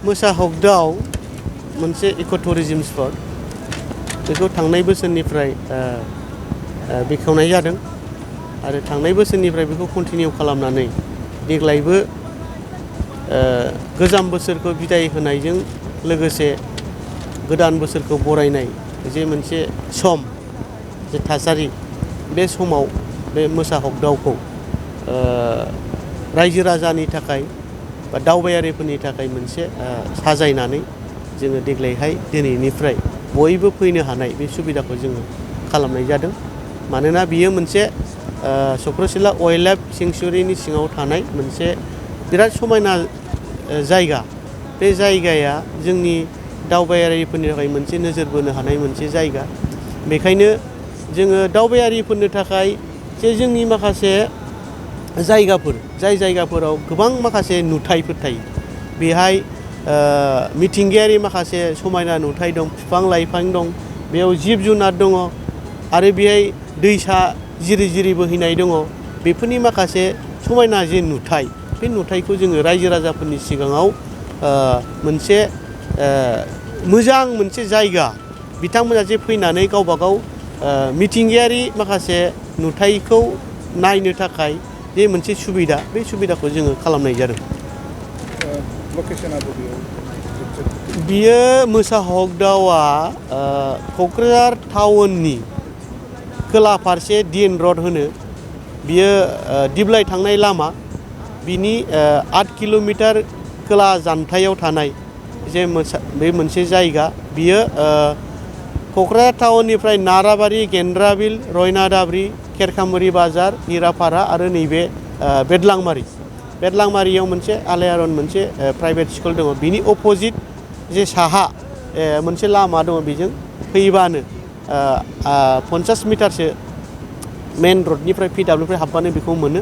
मोसाहकदाव मोनसे ecotourism spot बेखौ थांनाय बोसोरनिफ्राय बेखेवनाय जादों आरो थांनाय बोसोरनिफ्राय बेखौ कन्टिनिउ खालामनानै देग्लायबो गोजाम बोसोरखौ बिदाय होनायजों लोगोसे गोदान बोसोरखौ बरायनाय जे मोनसे सम जे थासारि बे समाव बे मोसाहकदावखौ रायजो राजानि थाखाय बा दावबायारिफोरनि थाखाय मोनसे साजायनानै जोङो देग्लायहाय दिनैनिफ्राय बयबो फैनो हानाय बे सुबिदाखौ जोङो खालामनाय जादों। मानोना बियो मोनसे चक्रशिला वाइल्ड लाइफ सेंक्सुरिनि सिङाव थानाय मोनसे बिराद समायना जायगा। बे जायगाया जोंनि दावबायारिफोरनि थाखाय मोनसे नोजोर बोनो हानाय मोनसे जायगा। बेखायनो जोङो दावबायारिफोरनो थाखाय जे जोंनि माखासे जायगाफोर जाय जायगाफोराव गोबां माखासे नुथायफोर थायो बेहाय मिथिंगायारि माखासे समायना नुथाय दं, बिफां लाइफां दं, बेयाव जिब जुनार दङ आरो बेहाय दैसा जिरि जिरि बोहैनाय दङ। बेफोरनि माखासे समायना जे नुथाय बे नुथायखौ जोङो रायजो राजाफोरनि सिगाङाव मोनसे मोजां मोनसे जायगा बिथांमोना जे फैनानै गावबा गाव मिथिंगायारि माखासे नुथायखौ नायनो थाखाय बे मोनसे सुबिदा, बे सुबिदाखौ जोङो खालामनाय जादों। बियो मोसाहकदावआ क'क्राझार टाउननि खोला फारसे DN र'ड होनो, बियो दिप्लाय थांनाय लामा, बिनि 8 किल'मिटार खोला जानथायाव थानाय जे बे मोनसे जायगा। बियो क'क्राझार टाउननिफ्राय नाराबारि, गेन्द्राबिल, रयनादाब्रि, खेरखामुरि बाजार, हिरापारा आरो नैबे बेदलांमारियाव मोनसे आलायारन मोनसे प्राइभेट स्कुल दङ। बिनि अपोजिट जे साहा मोनसे लामा दङ, बेजों फैबानो 50 मिटारसो मेन रडनिफ्राय PWनिफ्राय हाबबानो बेखौ मोनो।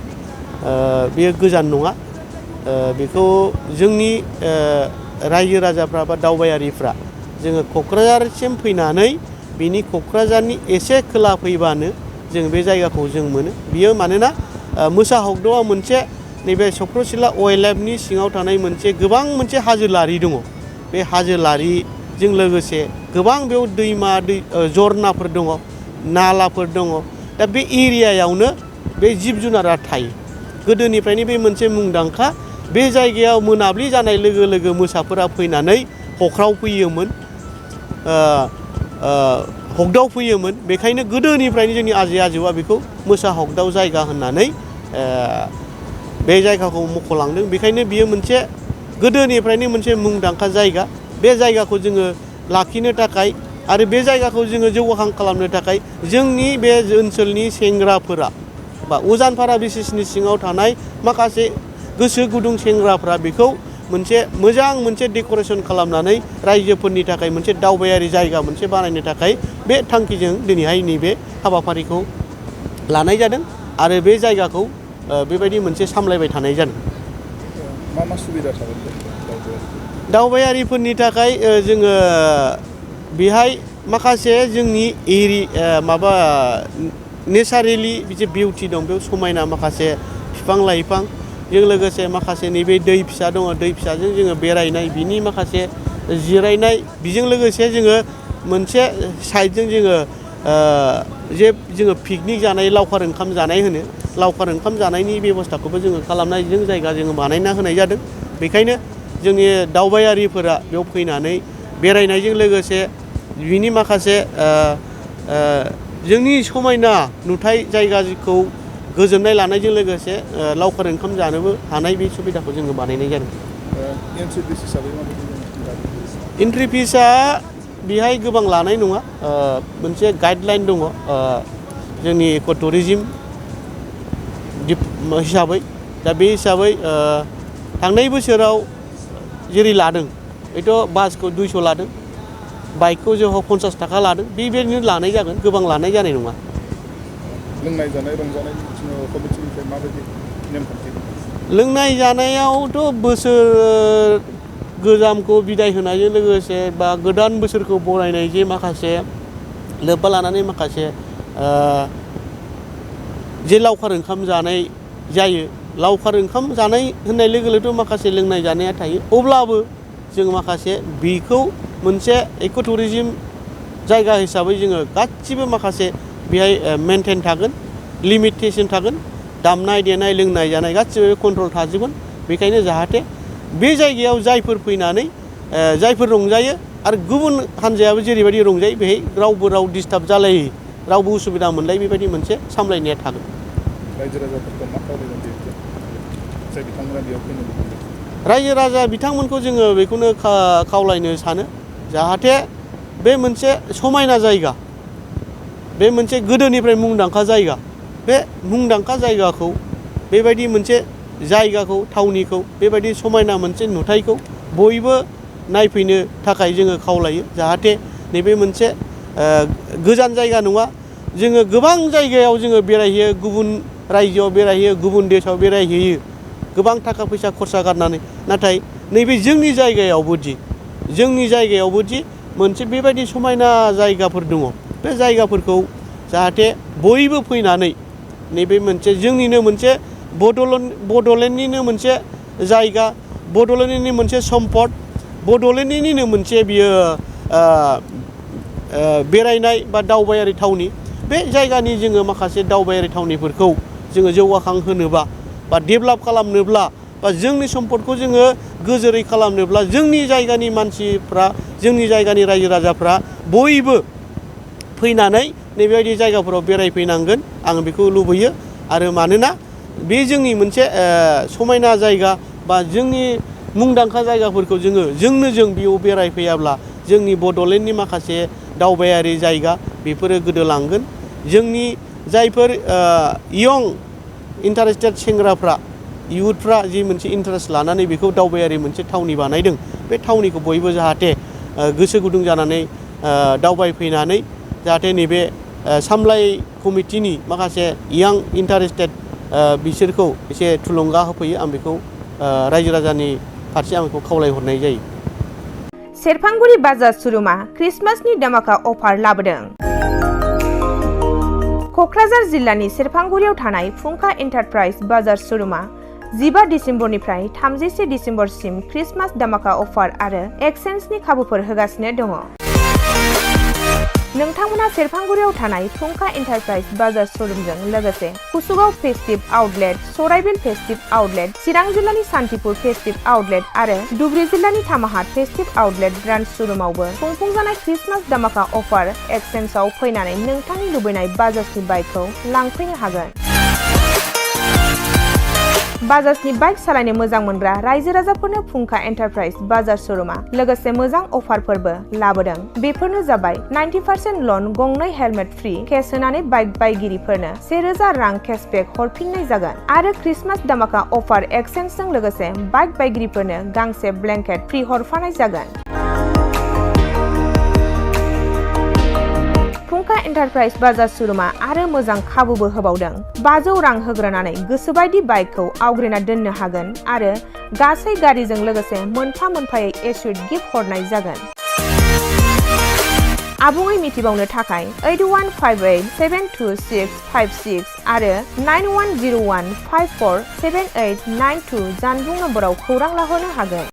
बेयो गोजान नङा। बेखौ जोंनि रायजो राजाफ्रा बा दावबायारिफ्रा जोङो क'क्राझारसिम फैनानै बिनि क'क्राझारनि एसे खोला फैबानो जों बे जायगाखौ जों मोनो। बियो मानोना मोसाहकदावआ मोनसे नैबे चक्रशिला वाइल्ड लाइफनि सिङाव थानाय मोनसे गोबां मोनसे हाजोलारि दङ। बे हाजोलारिजों लोगोसे गोबां बेयाव दैमा झरनाफोर दङ, नालाफोर दङ। दा बे एरियायावनो बे जिब जुनारा थायो। गोदोनिफ्रायनो बे मोनसे मुंदांखा। बे जायगायाव मोनाबिलि जानाय लोगो लोगो मोसाफोरा फैनानै हख्रावफैयोमोन, हकदाव फैयोमोन। बेखायनो गोदोनिफ्रायनो जोंनि आजै आजौआ बेखौ मोसाहकदाव जायगा होननानै बे जायगाखौ मख'लांदों। बेखायनो बियो मोनसे गोदोनिफ्रायनो मोनसे मुंदांखा जायगा। बे जायगाखौ जोङो लाखिनो थाखाय आरो बे जायगाखौ जोङो जौगाखां खालामनो थाखाय जोंनि बे ओनसोलनि सेंग्राफोरा बा उजानफारा BCCनि सिङाव थानाय माखासे गोसो गुदुं सेंग्राफ्रा बेखौ मोनसे मोजां मोनसे डेक'रेसन खालामनानै रायजोफोरनि थाखाय मोनसे दावबायारि जायगा मोनसे बानायनो थाखाय बे थांखिजों दिनैहाय नैबे हाबाफारिखौ लानाय जादों आरो बे जायगाखौ बेबायदि मोनसे सामलायबाय थानाय जादों। मा मा सुबिदा थागोन दावबायारिफोरनि थाखाय जोङो बेहाय माखासे जोंनि नेचारेलि जे बिउटि दं, बेयाव समायना माखासे बिफां लाइफांजों लोगोसे माखासे नैबे दै फिसा दङ, दै फिसाजों जोङो बेरायनाय, बिनि माखासे जिरायनाय, बेजों लोगोसे जोङो मोनसे साइडजों जोङो पिकनिक जानाय, लावखार ओंखाम जानाय होनो, लावखार ओंखाम जानायनि बेबस्थाखौबो जोङो खालामनायजों जायगा जोङो बानायना होनाय जादों। बेखायनो जोंनि दावबायारिफोरा बेयाव फैनानै बेरायनायजों लोगोसे बिनि माखासे जोंनि समायना नुथाय जायगाखौ गोजोननाय लानायजों लोगोसे लावखार ओंखाम जानोबो हानाय बे सुबिदाखौ जोङो बानायनाय जादों। एन्ट्रि फिसआ बेहाय गोबां लानाय नङा। मोनसे गाइडलाइन दङ जोंनि इक'टुरिज्म हिसाबै। दा बे हिसाबै थांनाय बोसोराव जेरै लादों, हयथ' बासखौ 200 लादों, बाइकखौ जोंहा 50 थाखा लादों, बेबायदिनो लानाय जागोन, गोबां लानाय जानाय नङा। लोंनाय जानाय रंजानायनि बिथिङाव कमिटिनिफ्राय माबायदि नेमखान्थि? लोंनाय जानायावथ' बोसोर गोजामखौ बिदाय होनायजों लोगोसे बा गोदान बोसोरखौ बरायनाय जे माखासे लोब्बा लानानै माखासे जे लावखार ओंखाम जानाय जायो, लावखार ओंखाम जानाय होननाय लोगो लोगोथ' माखासे लोंनाय जानाया थायो। अब्लाबो जों माखासे बेखौ मोनसे इक' टुरिजिम जायगा हिसाबै जोङो गासिबो माखासे बेहाय मेनटेन थागोन, लिमिटेसन थागोन, दामनाय देनाय लोंनाय जानाय गासिबो कन्ट्रल थाजोबगोन। बेखायनो जाहाथे बे जायगायाव जायफोर फैनानै जायफोर रंजायो आरो गुबुन हान्जायाबो जेरैबायदि रंजायो बेहाय रावबो डिस्टार्ब जालायै, रावबो उसुबिदा मोनलायै बेबायदि मोनसे सामलायनाया थागोन। रायजो राजाफोरखौ मा खावलायगोन बेखौ जाय बिथांमोना बेयाव फैनो लुबैदों? रायजो राजा बिथांमोनखौ जोङो बेखौनो खावलायनो सानो जाहाथे बे मोनसे समायना जायगा, बे मोनसे गोदोनिफ्राय मुंदांखा जायगा, बे मुंदांखा जायगाखौ बेबायदि मोनसे जायगाखौ थावनिखौ बेबायदि समायना मोनसे नुथायखौ बयबो नायफैनो थाखाय जोङो खावलायो। जाहाथे नैबे मोनसे गोजान जायगा नङा, जोङो गोबां जायगायाव जोङो बेरायहैयो, गुबुन रायजोआव बेरायहैयो, गुबुन देशआव बेरायहैयो गोबां थाखा फैसा खरसा गारनानै, नाथाय नैबे जोंनि जायगायावबोदि मोनसे बेबायदि समायना जायगाफोर दङ। बे जायगाफोरखौ जाहाथे बयबो फैनानै नैबे मोनसे जोंनिनो मोनसे बड'लेण्डनिनो मोनसे जायगा, बड'लेण्डनिनो मोनसे सम्पद, बड'लेण्डनिनो मोनसे बियो बेरायनाय बा दावबायारि थावनि। बे जायगानि जोङो माखासे दावबायारि थावनिफोरखौ जोङो जौगाखांहोनोबा बा डेभेलप खालामनोब्ला बा जोंनि सम्पदखौ जोङो गोजोरै खालामनोब्ला जोंनि जायगानि मानसिफ्रा, जोंनि जायगानि रायजो राजाफ्रा बयबो फैनानै नैबेबायदि जायगाफोराव बेरायफैनांगोन, आं बेखौ लुबैयो। आरो मानोना बे जोंनि मोनसे समायना जायगा बा जोंनि मुंदांखा जायगाफोरखौ जों बेयाव बेरायफैयाब्ला जोंनि बड'लेण्डनि माखासे दावबायारि जायगा बेफोरो गोदोलांगोन। जोंनि जायफोर इयं इन्टारेस्टेड सेंग्राफ्रा, इयुथफ्रा जि मोनसे इन्टारेस्ट लानानै बेखौ दावबायारि मोनसे थावनि बानायदों, बे थावनिखौ बयबो जाहाथे गोसो गुदुं जानानै दावबायफैनानै जाहाथे नैबे सामलाय कमिटिनि माखासे इयां इन्टारेस्टेड बिसोरखौ एसे थुलुंगा होफैयो। आं बेखौ रायजो राजानि फारसे आं बेखौ खावलायहरनाय जायो। सेरफांगुरि बाजार श'रुमा क्रिसमासनि दामाका अफार लाबोदों। क'क्राझार जिल्लानि सेरफांगुरियाव थानाय फुंखा एन्टारप्राइज बाजार श'रुमा 15 डिसेम्बरनिफ्राय 31 डिसेम्बरसिम क्रिसमास दामाका अफार आरो एक्सचेन्जनि खाबुफोर होगासिनो दङ। नोंथांमोना सेरफांगुरियाव थानाय फुंखा एन्टारप्राइज बाजार श'रुमजों लोगोसे कुसुगाव फेस्टिभ आउटलेट, सराइबिल फेस्टिभ आउटलेट, चिरां जिल्लानि सान्तिपुर फेस्टिभ आउटलेट आरो धुबुरी जिल्लानि थामाहाट फेस्टिभ आउटलेट ब्रान्च श'रुमावबो खुंफुंजानाय क्रिसमास दामाका अफार एक्सचेन्जआव फैनानै नोंथांनि लुबैनाय बाजाजनि बाइकखौ लांफैनो हागोन। बाजाजनि बाइक सालायनो मोजां मोनग्रा रायजो राजाफोरनो फुंखा एन्टारप्राइज बाजार श'रुमा लोगोसे मोजां अफारफोरबो लाबोदों। बेफोरनो जाबाय 90% लन, गंनै हेलमेट फ्रि, केस होनानै बाइक बायगिरिफोरनो 1000 रां केसबेक हरफिननाय जागोन आरो क्रिसमास दामाका अफार एक्सचेन्जजों लोगोसे बाइक बायगिरिफोरनो गांसे ब्लेंकेट फ्रि हरफानाय जागोन। फुंखा एन्टारप्राइज बाजार श'रुमा आरो मोजां खाबुबो होबावदों। 500 रां होग्रोनानै गोसोबायदि बाइकखौ आवग्रिना दोननो हागोन आरो गासै गारिजों लोगोसे मोनफा मोनफायै एसुड गिफ्ट हरनाय जागोन। आबुङै मिथिबावनो थाखाय 8158722656 आरो 9101547892 जानबुं नम्बराव खौरां लाहरनो हागोन।